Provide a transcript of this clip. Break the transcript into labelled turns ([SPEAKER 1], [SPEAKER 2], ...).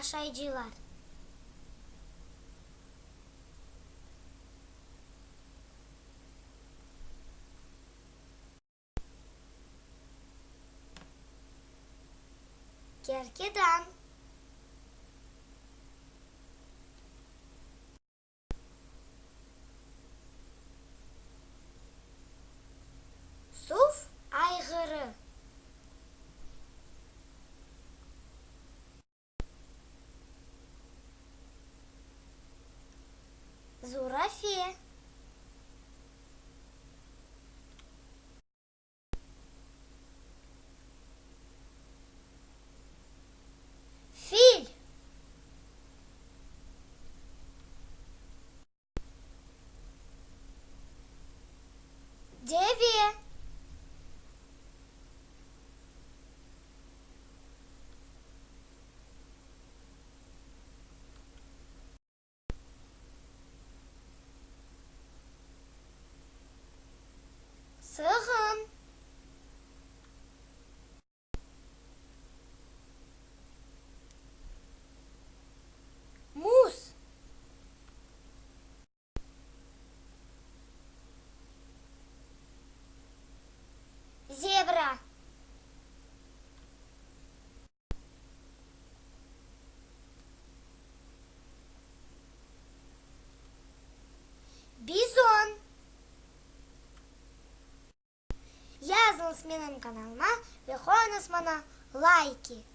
[SPEAKER 1] Aşaycılar. Kerkedan. Suv ayğırı. Zurafe. Fil. Deve. Sığın. Muz. Zebra. Bizon. Yazıñız menim kanalıma ve qoyuñız maña layki.